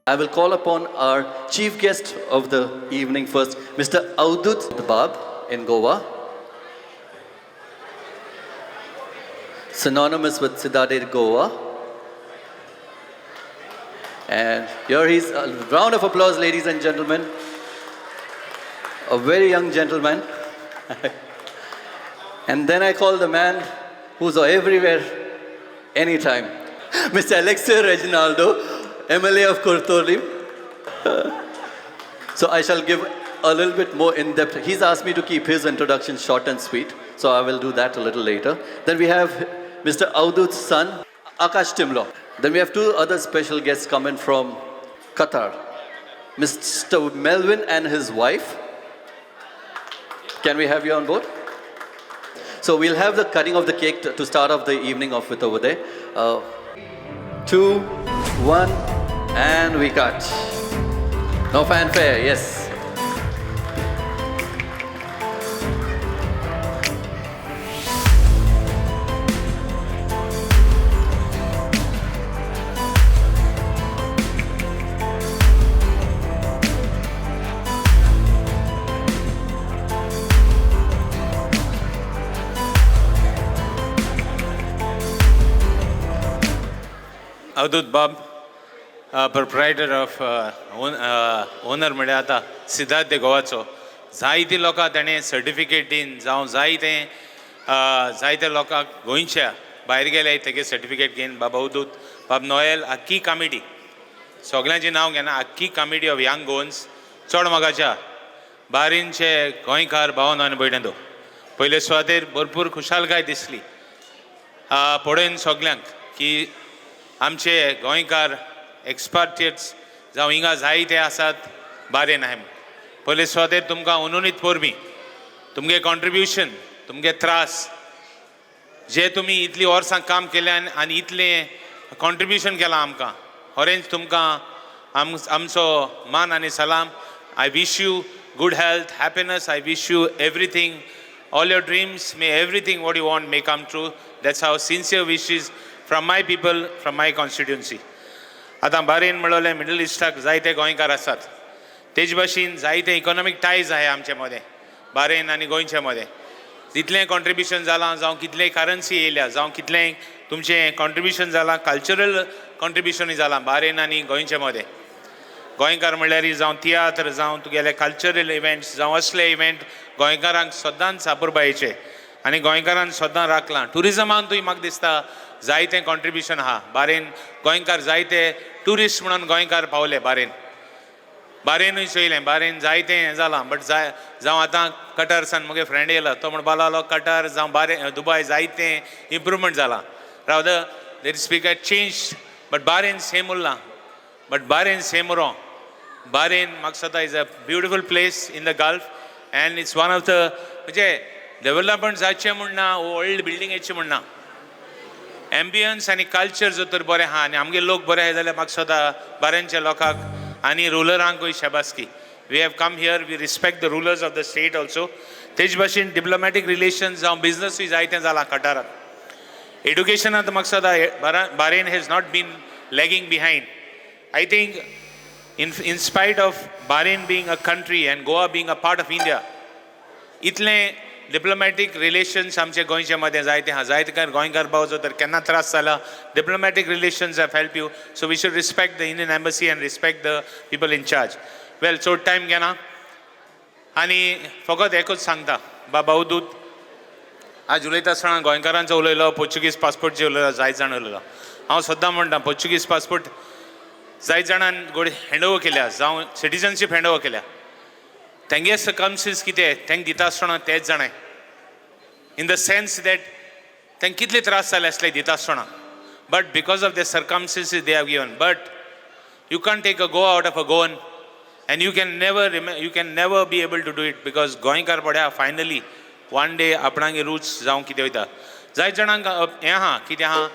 I will call upon our chief guest of the evening first, Mr. Avdhoot Bab in Goa, synonymous with Cidade Goa. And here he's, a round of applause, ladies and gentlemen. A very young gentleman. And then I call the man who's everywhere, anytime. Mr. Alexei Reginaldo, MLA of Curtorim. So I shall give a little bit more in depth. He's asked me to keep his introduction short and sweet, so I will do that a little later. Then we have Mr. Avdhoot's son, Akash Timblo. Then we have two other special guests coming from Qatar, Mr. Melvin and his wife. Can we have you on board? So we'll have the cutting of the cake to start off the evening off with over there. 2, 1, and we cut. No fanfare, yes. Avdhoot Bab, proprietor of owner म्हळ्यार आतां सिद्धार्थ दे गोवाचो. जायते लोकां ताणें certificate दीन जावं जायते जायते लोकांक गोंयच्या भायर गेले तेगे सर्टिफिकेट घेवन बाब अवधूत बाब नोएल आख्खी कमिटी सगल्यांचें नांव घेना, आख्खी कमिटी ऑफ यंग गोवन्स चड मोगाच्या बारीनचे गोंयकार भावन आनी भयणांनो, पयले सुवातेर भरपूर खुशालकाय दिसली पळोवन सगल्यांक की आमचे गोंयकार एक्सपार्टियट्स जावं हिंगा जायते आसात बारेन आहाय म्हूण. पयले सुवातेर तुमकां अनूनीत परबीं, तुमगे कॉन्ट्रिब्युशन, तुमगे त्रास जे तुमी इतलीं वर्सां काम केल्यान आनी इतलें कॉन्ट्रिब्युशन केलां आमकां, खरेंच तुमकां आमचो मान आनी सलाम. I wish you good health, happiness. I wish you everything, all your dreams, may everything what you want may come true. That's our sincere wishes from my people, from my constituency. आतां Warren म्हणलें middle stock जायते गोंयकार आसात, तेज भाशेन जायते economic ties आहाय आमचे मदें, बारेन आनी गोंयचे मदें. जितलें कॉन्ट्रिब्युशन जालां जावं कितलें करन्सी येयल्या जावं कितलें तुमचें कॉन्ट्रिब्युशन जालां, कल्चरल कॉन्ट्रिब्युशनूय जालां बारेन आनी गोंयचे मदें. गोंयकार म्हणल्यार जावं तियात्र जावं तुगेले कल्चरल इव्हेंट्स जावं असले इव्हेंट गोंयकारांक सदांच अपुरबायेचे आनी गोंयकारान सदां राखलां. ट्युरिजमांतूय म्हाका दिसता जायतें कॉन्ट्रिब्युशन आहा बारेन. गोंयकार जायते ट्युरिस्ट म्हणून गोंयकार पावले बारेन. बारेनूय चोयलें, बारेन जायतें हें जालां. बट जाय जावं आतां कटार सान म्हगे फ्रेंड येयला, तो म्हणपाक लागलो कटार जावं बारे दुबाय जायतें इम्प्रुवमेंट जालां. Rather there speak change, but Bahrain same उरलां. बट बारेन सेम उरो. बारेन म्हाका दिसता is a beautiful place in the Gulf and it's one of the म्हणजे डेवलपमेंट जायचें म्हूण ना, ओल्ड बिल्डींग येचें म्हूण ना, एम्बियन्स आनी कल्चर जर तर बरें आहा आनी आमगे लोक बरे आहा जाल्यार म्हाका दिसता बारेनच्या लोकांक आनी रुलरांकूय शाबासकी. We have come here, we respect the rulers of the state also. तेज भाशेन डिप्लोमॅटीक रिलेशन्स जावं बिजनसूय जायतें जालां कटाराक. एड्युकेशनांत म्हाका दिसता Bahrain has not been lagging behind. I think in spite of Bahrain being a country and Goa being a part of India, इतलें diplomatic relations आमचे गोंयचे मदें जायते आहा. जायते कारण गोंयकार भाव तर केन्ना त्रास जाला, diplomatic relations have help you. So we should respect the Indian embassy and respect the people in charge. Well, चड टायम घेना आनी फकत एकूच सांगता, बाबा अवधूत आज उलयता आसतना गोंयकारांचो उलयलो, पोर्चुगीज पासपोर्टचे उलयलो, जायत जाण उलयलो. हांव सद्दां म्हणटा पोर्चुगीज पासपोर्ट जायत जाणान गोड हँड ओवर केल्या जावं सिटीजनशीप हँड ओवर केल्या. तेंगे सर्कमस्टन्स कितें तेंक दिता आसतना तेच जाणाय, इन the sense that तेंक कितले त्रास जाले आसले दिता आसतना, but because of the circumstances they have given. But you can take a Goa out of a Goan and you can never be able to do it, because गोंयकार पड्या finally one day आपणागे roots जावं कितें वयता. जायत जाणांक हें आहा कितें आहा,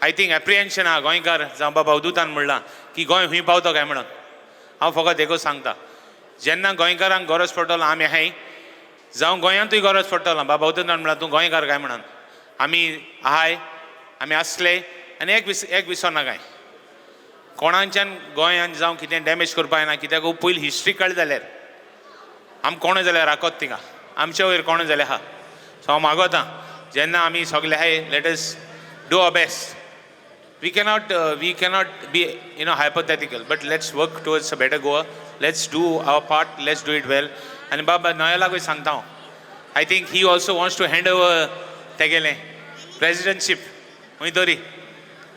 I think एप्रिहेन्शन आहा गोंयकार जावं बाबा अवधूतान म्हणलां की गोंय खंय पावता काय म्हणून. हांव फकत एकूच सांगता, जेन्ना गोंयकारांक गरज पडटलो आमी आहाय, जावं गोंयांतूय गरज पडटलो बाबा अवधूतान म्हणलां तूं गोंयकार काय म्हणून, आमी आहाय, आमी आसले. आनी एक विस एक विसर नाकाय. कोणाच्यान गोंयान जावं कितें डॅमेज करपा येना, कित्याक पयलीं हिस्ट्री कळ्ळी जाल्यार आम कोण जाल्यार राखत थिंगा आमच्या वयर कोण जाल्यार आहा. सो हांव मागोता जेन्ना आमी सगळे आहाय, let us do our best. We cannot be hypothetical, but let's work towards a better Goa. Let's do our part, let's do it well. आनी बाबा नोयलाकूय सांगता हांव, I think he also wants to hand over तेगेलें प्रेजिडंटशीप खंय तरी,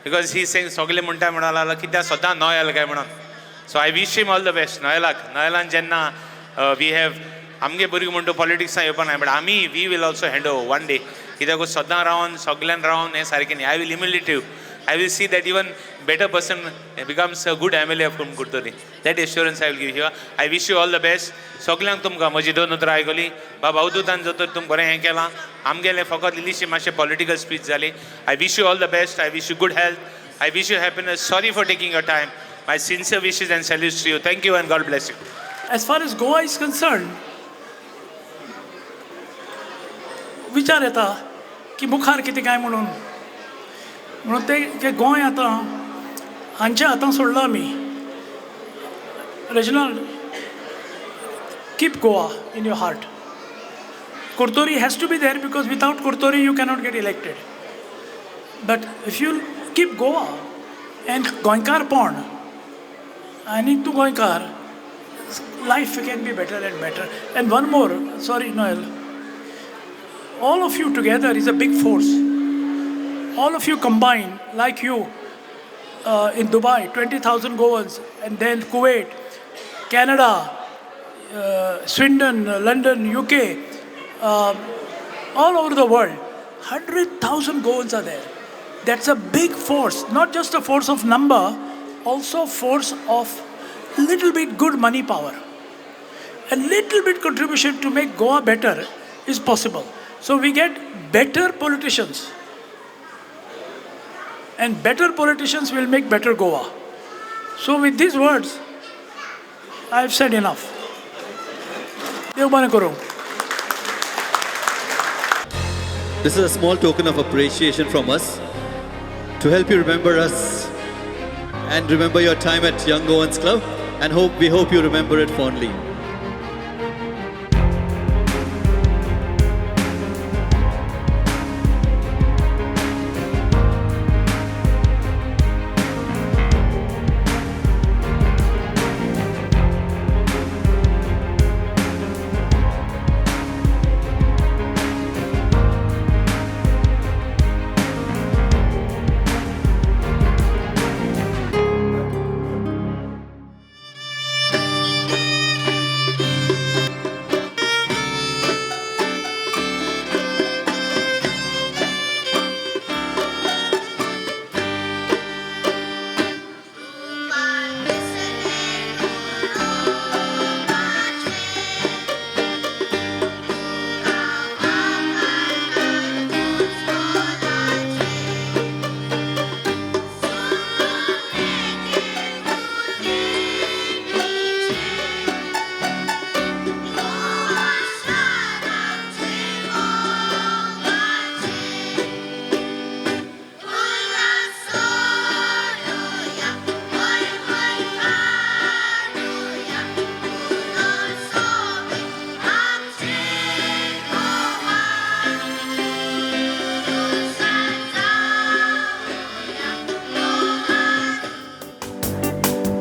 because he saying सगळे म्हणटा म्हणून लागलो कित्याक सदां नोयल काय म्हणून. So I wish him all the best नोयलाक. नोयलान जेन्ना we have आमगे भुरगीं म्हणटा पॉलिटिक्सान येवपा नाय, बट आमी we will also hand over one day, कित्याक सदां रावन सगल्यान रावन हें सारकें न्ही. I will humiliate you. I will see that even better person becomes a good MLA of Curtorim. That assurance I will give you. I wish you all the best. सगल्यांक तुमकां म्हजी दोन उतरां आयकली. बाबा अवधूतान जर तर तुमकां बरें हें केलां, आमगेलें फकत इल्लीशी मातशें पॉलिटिकल स्पीच जाली. I wish you all the best. I wish you good health. I wish you happiness. Sorry for taking your time. My sincere wishes and salutes to you. Thank you and God bless you. As far as Goa is concerned, विचार येता की मुखार कितें काय म्हणून म्हणून ते जे गोंय आतां हांच्या हातान सोडलां आमी. Reginald, keep Goa in your heart. Curtorim has to be there because without Curtorim you cannot get elected. But if you keep Goa and गोंयकारपण आनी तूं गोंयकार, life can be better and better. And one more, sorry, Noel, all of you together is a big force. All of you combined, like you in Dubai, 20,000 Goans, and then Kuwait, Canada, Swindon, London, UK, all over the world, 100,000 Goans are there. That's a big force, not just a force of number, also force of little bit good money power. A little bit contribution to make Goa better is possible. So we get better politicians. And better politicians will make better Goa. So with these words, I have said enough. देव बरें करूं. This is a small token of appreciation from us to help you remember us and remember your time at Young Goans Club, and hope we hope you remember it fondly.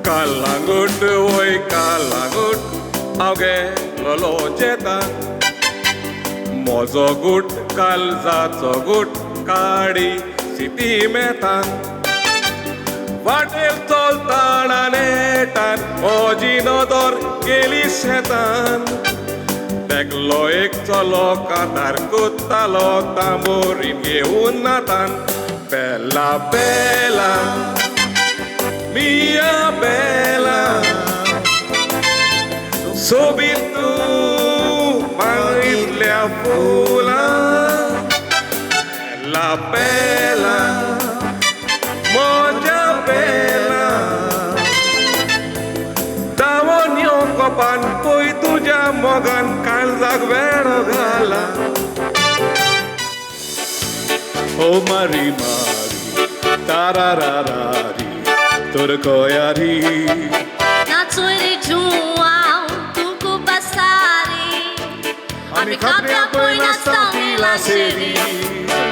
Calangute वय कालांगूट हांव गेलोलो शेतान, म्हजो गूट कालजाचो गूट काडी city मेतान. वाटेर चलतना नेटान म्हजी नदर गेली शेतान. देखलो एक चलो कांतार कोत्तालो तांबोरीन घेवन नातान. बेला बेला मिया बेला, सोबीत तूं माळींतल्या फुलां. बेला बेला म्हज्या बेला, धांवोन यो कोपान पळय तुज्या मोगान काळजाक वेळो घाला. ओ मारी मारी तारा रा रा री तर कयारी नाचूय जुआंव तुकू पसारी आमी खात्र्या पळय नाचता मिलासेरी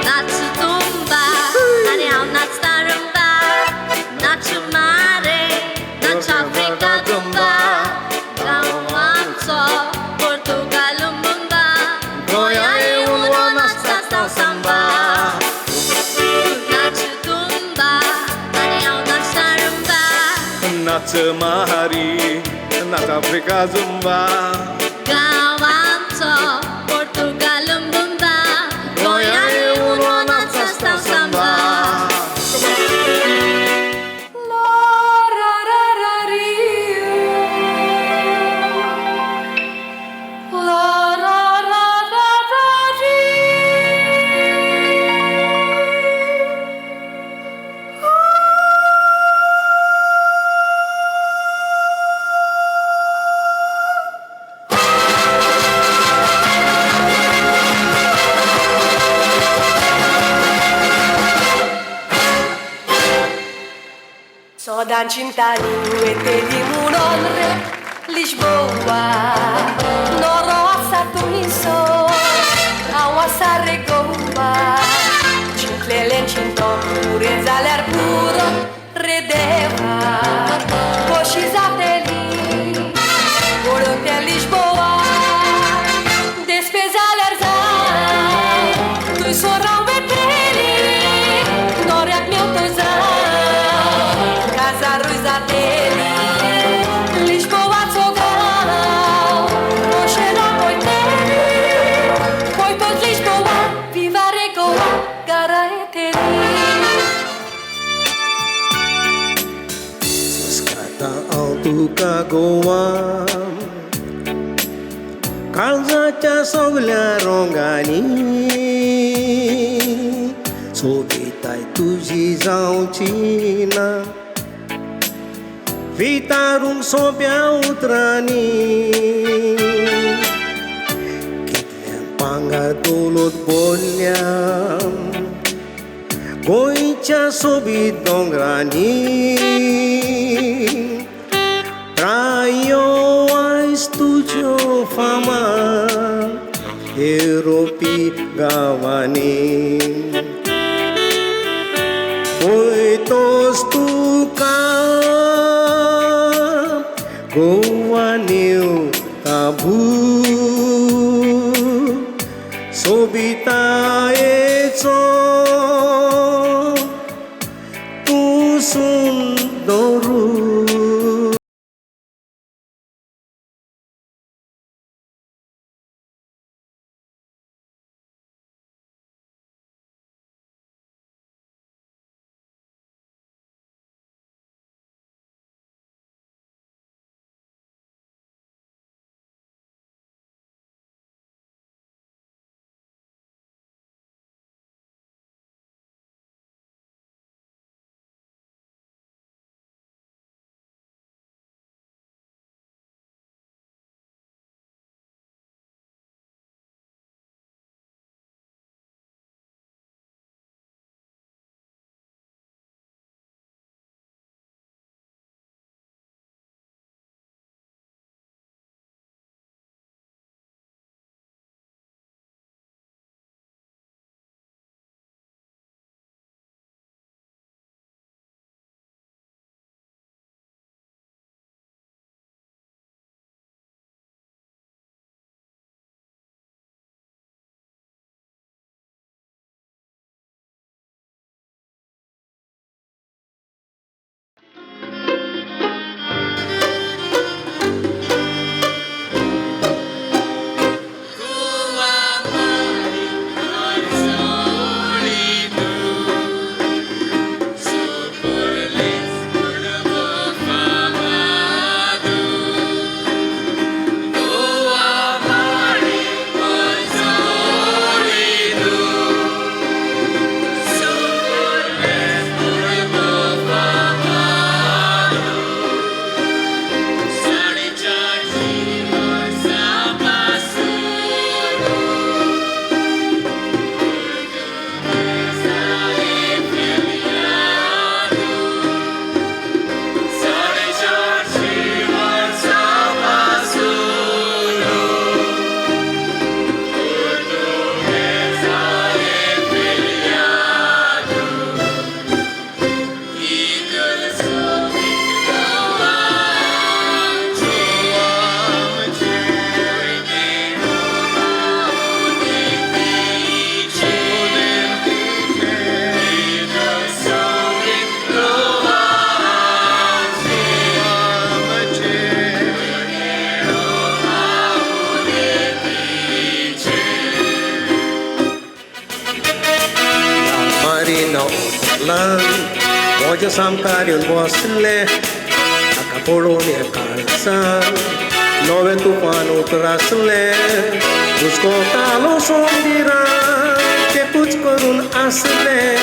नाच तुंबा आनी हांव नाचता रुंबा नाच मारे नाच आफ्रिका गुंबा गांव आमचो पोर्तुगाल मुंबा गोंया येवन नाचता सांबा नाच तुंबा आनी हांव नाचता रुंबा नाच मारी नाच आफ्रिका झुंबा गांव आमचो पोर्तुगाल मुंबा गोंया येवन नाचता Samba. Sodan cintani e di munonre Lisboa Noro asatuniso Awa saregoa Cintlelen cinto Urezaler puro Redeva Coșizateli Volonte Lisboa Despezaler zai Tu sorau veteli Noreac meu tozai Casaruzateli Lisboa Tsogal Oxena Poiteli Poitot Lisboa Viva Regoa Garaeteli. संस्कारता हांव तुका गोवा काळजाच्या सगल्या रोंगांनी सोबिताय तुजी जावची ना वितारूंक सोंप्या उतरांनी कितल्या पांगार दौलत बोल्ल्या गोंयच्या सोबीत दोंगरांनी प्रायो आयज तुज्यो फामाद येवरोपी गांवांनी पळयतोच तुका गोवा न्यू सोबितायेचो तूं सुंदरू. म्हज्या सामकार येवन बसलें ताका पळोवन हे काळजान नवें तुफान उतरासलें घुसकोतालो सोंदिरान तेकूच करून आसलें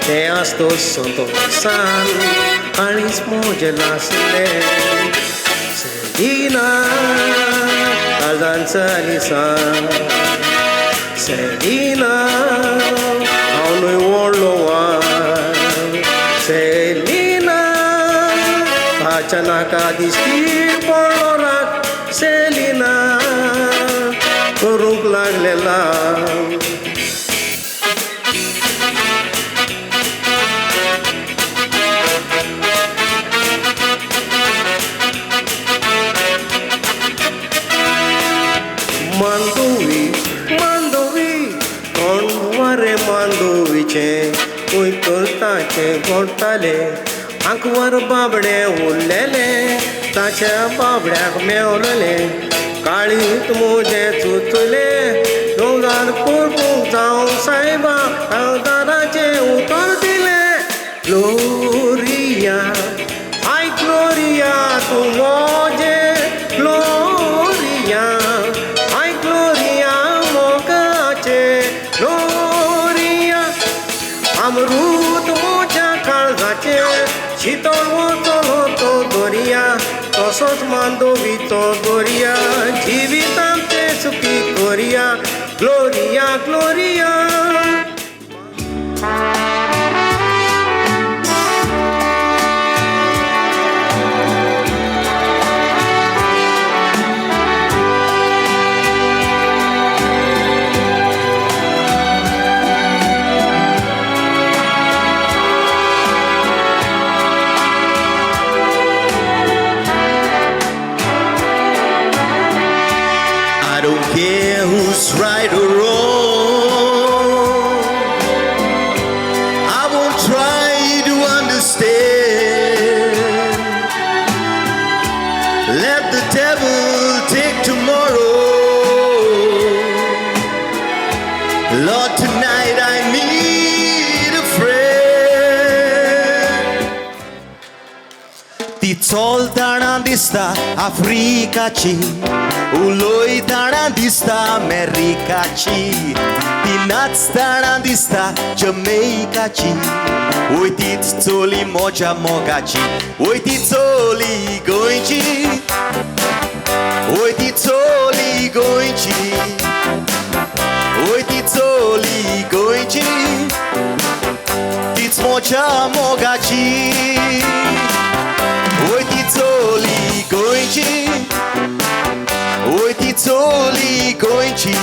तें आसतो संतोसान काळीज म्हजें लासलें सेलिना काळजान चलिसान सेलिना हांव न्हय व्हडलो वान सेलिना ताच्या नाका दिश्टी पडलो राग सेलिना करूंक लागलें लाव. मांडोवी मांडोवी कोण वारें मांडोवीचें खंय करताचें घोडटालें आंकवार बाबडें उरलेलें ताच्या बाबड्याक मेवलेलें काळीत म्हजें चुचलें दोंगर परतूंक जावं सायबा हांव दाराचें उतर दिलें ग्लोरिया हाय ग्लोरिया तूं म्हजें ग्लोरिया हाय ग्लोरिया मोगाचें ग्लोरिया अमृत म्हज्या काळजाचें शितळ वतलो तो दर्या तसोच मांडोवीचो दर्या जिवितांचें सुखी करया Gloria Gloria. I don't care who's right or wrong. I won't try to understand. Let the devil take tomorrow. Lord, tonight I need a friend. ती चलतना दिसता आफ्रिकाची उलयतना दिसता अमेरिकाची ती नाचतना दिसता जमेकाची वय तीच चली म्हज्या मोगाची वय ती चली गोंयची वय ती चली गोंयची वय ती चली गोंयची तीच म्हज्या मोगाची वय ती चली गोंयची वय ती चली गोंयची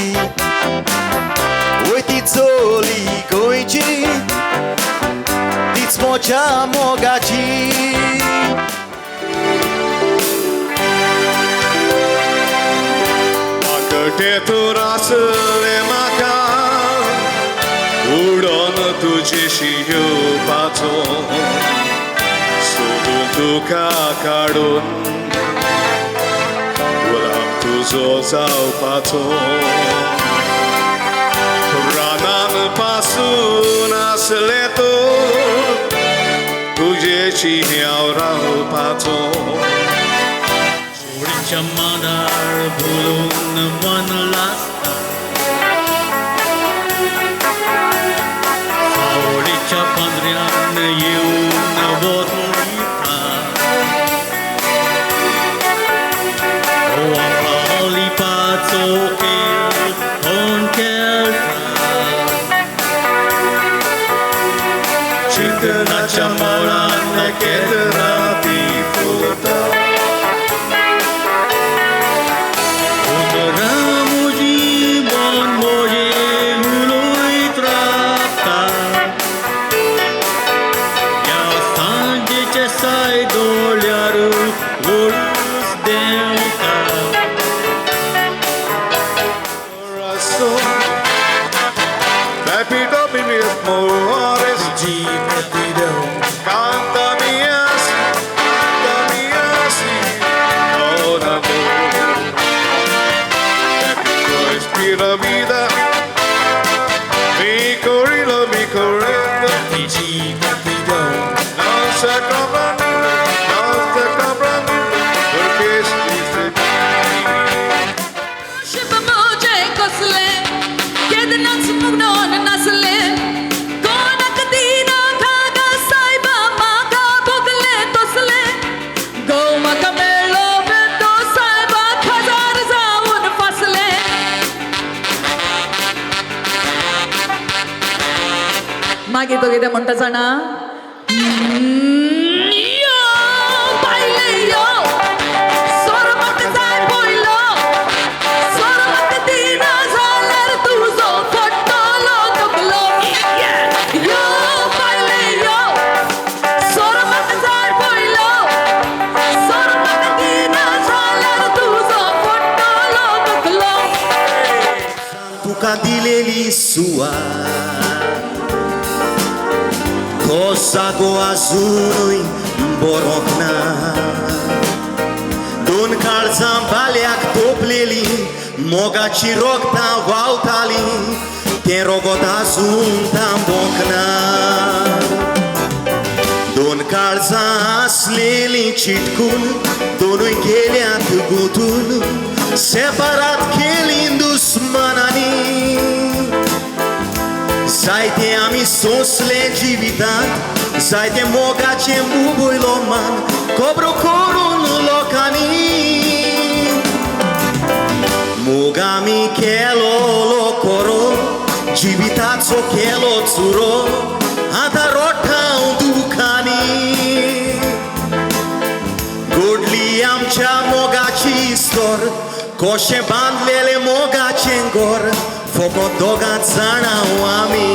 वय ती चली गोंयची तीच म्हज्या मोगाची. वाकटे तूं आसलें म्हाका उडोन तुजेशी येवपाचो सोदून तुका काडून गुलाम तुजो जावपाचो रानान पासून आसलें तूं तुजेशी हांव रावपाचो. जोडीच्या मानार भुलून मन लासता सावळीच्या पांदऱ्यान येवन वता लिपाचो खेळ कोण खेळटा चिंतनाच्या मळान केन्ना ती फुलता. उतरां म्हजी मन म्हजें उलयत रावता ह्या सांजेच्या साय दोळ्यार वळूस देंवता. Repito mi mismo Cántame así, cántame así, con amor. Repito, respira vida, mi corrido, mi corrido. cá pra mim, mostra cá pra mim, porque esqueci. मागीर तो कितें म्हणटा जाणा, तुका दिलेली सुवात तो जागो आजुनूय बरोंक ना. दोन काळजां बाल्याक तोपलेली मोगाची रोगतां व्हांवताली तें रोगत आजून थांबोंक ना. दोन काळजां आसलेलीं चिटकून दोनूय गेल्यात गुंतून सेपारात केली दुस्मानांनी. जायते आमी सोंसले जिवितांत जायते मोगाचें बुबयलो मान खबरो करून लोकांनी. मोग आमी केलो खरो जिविताचो केलो चुरो आतां रोठांव दुखांनी. गोडली आमच्या मोगाची स्तर कशें बांदलेलें मोगाचें घर फकत दोगां जाणां आमी.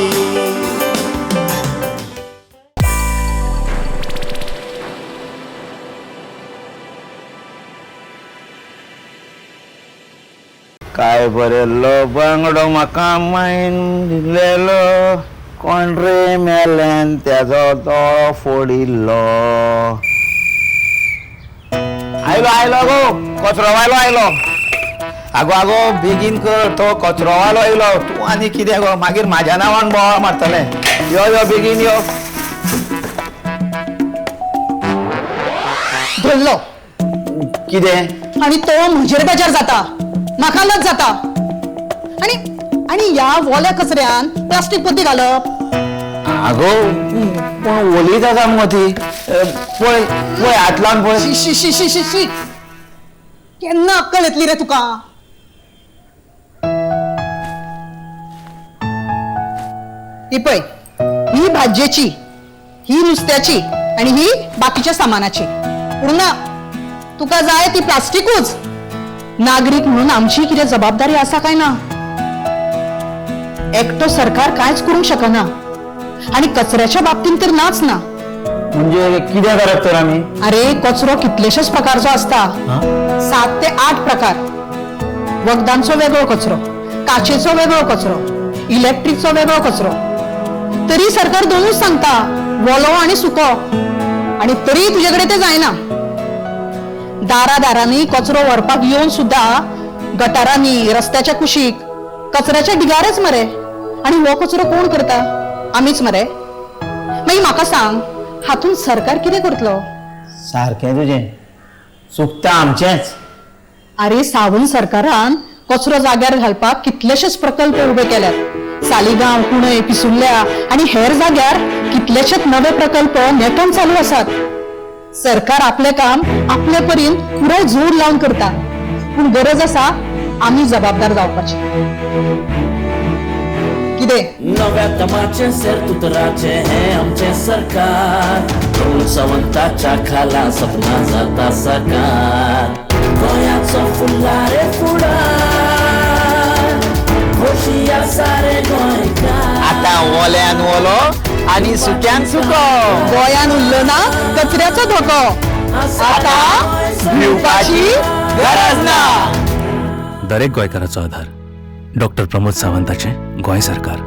काय बरेलो बांगडो म्हाका मायन दिलेलो कोण रे मेल्यान तेजो तो फोडिल्लो. आयलो आयलो गो कचरो वायलो आयलो. आगो आगो बेगीन कर, तो कचरो वालो आयलो. तूं आनी कितें गो मागीर म्हाज्या नांवान बोवाळ मारतलें. यो यो बेगीन यो. धरलो कितें आनी तो म्हजेर बेजार जाता, म्हाका लज जाता. आनी आनी ह्या वोल्या कचऱ्यान प्लास्टीक पोती घालप. आगो पूण ओलीच आसा मुगो ती. पळय पळय हात लावन पळय. शी शी शी शी शी, केन्ना अक्कल येतली रे तुका? ही पळय, ही भाजयेची, ही नुस्त्याची आनी ही बाकीच्या सामानाची. पूण ना, तुका जाय ती प्लास्टिकूच. नागरीक म्हणून आमची कितें जबाबदारी आसा काय ना? एकटो सरकार कांयच करूंक शकना आनी कचऱ्याच्या बाबतींत तर नाच ना. म्हणजे कितें करप तर आमी? अरे कचरो कितलेशेच प्रकारचो आसता, 7 ते 8 प्रकार. वखदांचो वेगळो कचरो, काचेचो वेगळो कचरो, इलेक्ट्रिकचो वेगळो कचरो. तरी सरकार दोनूच सांगता, वोलो आनी सुको, आनी तरी तुजे कडेन ते जायना. दारा दारांनी कचरो व्हरपाक येवन सुद्धा गटारांनी, रस्त्याच्या कुशीक, कचऱ्याच्या ढिगारच मरे. आनी हो कचरो कोण करता? आमीच मरे. मागीर म्हाका सांग, हातूंत सरकार कितें करतलो? सारकें तुजें, चुकता आमचेंच. अरे सावंत सरकारान कचरो जाग्यार घालपाक कितलेशेच प्रकल्प उबे केल्यात. सालिगांव, कुणय, पिसुर्ल्या आनी हेर जाग्यार कितलेशेच नवे प्रकल्प नेटान चालू आसात. सरकार आपलें काम आपले परीन पुराय जोर लावन करता, पूण गरज आसा आमी जबाबदार जावपाची. कितें नव्या दमाचें सेर्तुतराचें हें आमचें सरकार, प्रमोद सावंताच्या खाला सपनां जाता साकार. गोंयाचो फुडला रे फुडार, खोशी आसा रे गोंयकार. आतां ओल्यान ओलो आनी सुक्यान सुको, गोंयान उरलो ना कचऱ्याचो धोको, आतां भिवपाची गरज ना. दरेक गोंयकाराचो आधार डॉक्टर प्रमोद सावंताचें गोंय सरकार.